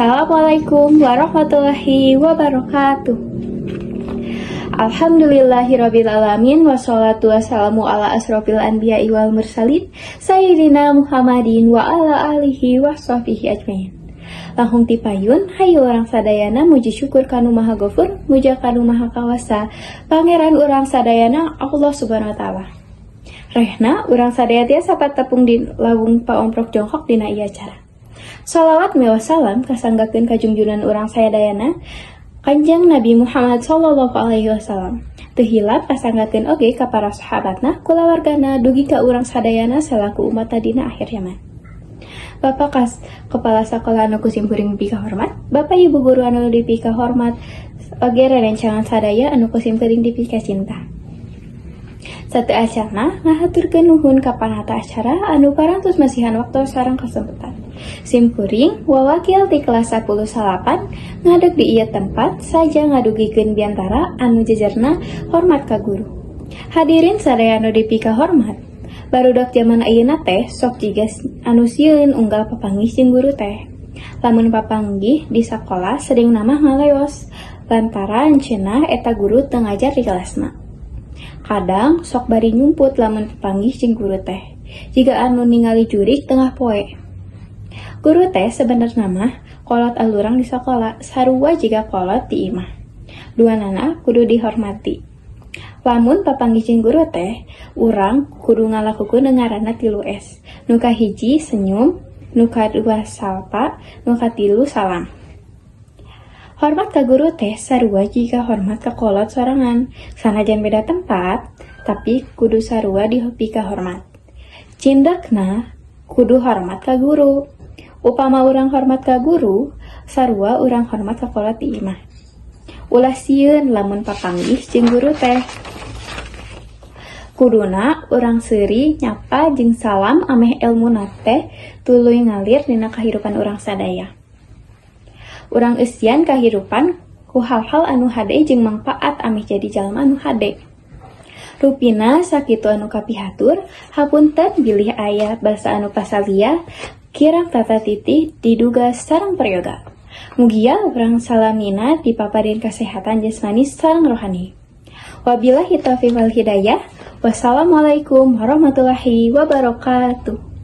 Assalamualaikum warahmatullahi wabarakatuh. Alhamdulillahirabbil alamin, wassalatu wassalamu ala asrofil anbiya'i wal mursalin sayyidina Muhammadin wa ala alihi wa sahbihi ajmain. Langkung ti payun, hayu urang sadayana muji syukur kanu Maha Gofur, muja kanu Maha Kawasa, Pangeran urang sadayana, Allah Subhanahu wa Taala. Rehna urang sadaya tiasa patepung di lawung paomprok jongkok dina ieu acara. Salawat miwah salam kasanggakeun ka junjunan urang sadayana, Kanjeng Nabi Muhammad sallallahu alaihi wasallam. Teu hilap kasanggakeun oge ka para sahabatna, kulawargana, dugi ka urang sadayana salaku umat dina akhir zaman. Bapak kas kepala sekolah anu ku simkuring dipika hormat, Bapak Ibu guru anu dipika hormat, oge rerencangan sadaya anu ku simkuring dipika cinta. Sateuacanna ngahaturkeun nuhun ka panata acara anu parantos masihan waktu sareng kesempatan. Simkuring wawakil ti kelas 10 9 ngadeg di ieu tempat saja ngadugikeun biantara anu jejerna hormat ka guru. Hadirin sadaya anu dipika hormat, barudak jaman ayeuna teh sok jiga anu sieun unggal papanggih jeung guru teh. Lamun papanggih di sakola, seringna mah ngaleos lantaran cenah eta guru teu ngajar di kelasna. Kadang sok bari nyumput lamun papanggih jeung guru teh, jiga anu ningali jurig tengah poe. Guru teh sebenerna mah kolot alurang di sakola, sarua jiga kolot di imah. Duanana kudu dihormati. Lamun papanggih jeung guru teh, urang kudu ngalakukeun nu ngaranna 3S. Nu kahiji senyum, nu kadua salpa, nu katilu salam. Hormat ka guru teh sarua jiga hormat ka kolot sorangan, sanajan beda tempat, tapi kudu sarua dipika hormat. Cindekna kudu hormat ka guru. Upama urang hormat ka guru, sarua urang hormat ka kolot di imah. Ulah sieun lamun papanggih jeung guru teh. Kuduna urang seuri nyapa jeung salam ameh elmuna teh tuluy ngalir dina kahirupan urang sadaya. Urang eusian kahirupan ku hal-hal anu hade jeung mangpaat ameh jadi jalma anu hade. Rupina sakitu anu kapihatur, hapunten bilih aya basa anu pasalia, kirang tata titi diduga sareng prayoga. Mugia urang salamina dipaparin kasehatan jasmani sareng rohani. Wabillahi taufiq wal hidayah. Wassalamualaikum warahmatullahi wabarakatuh.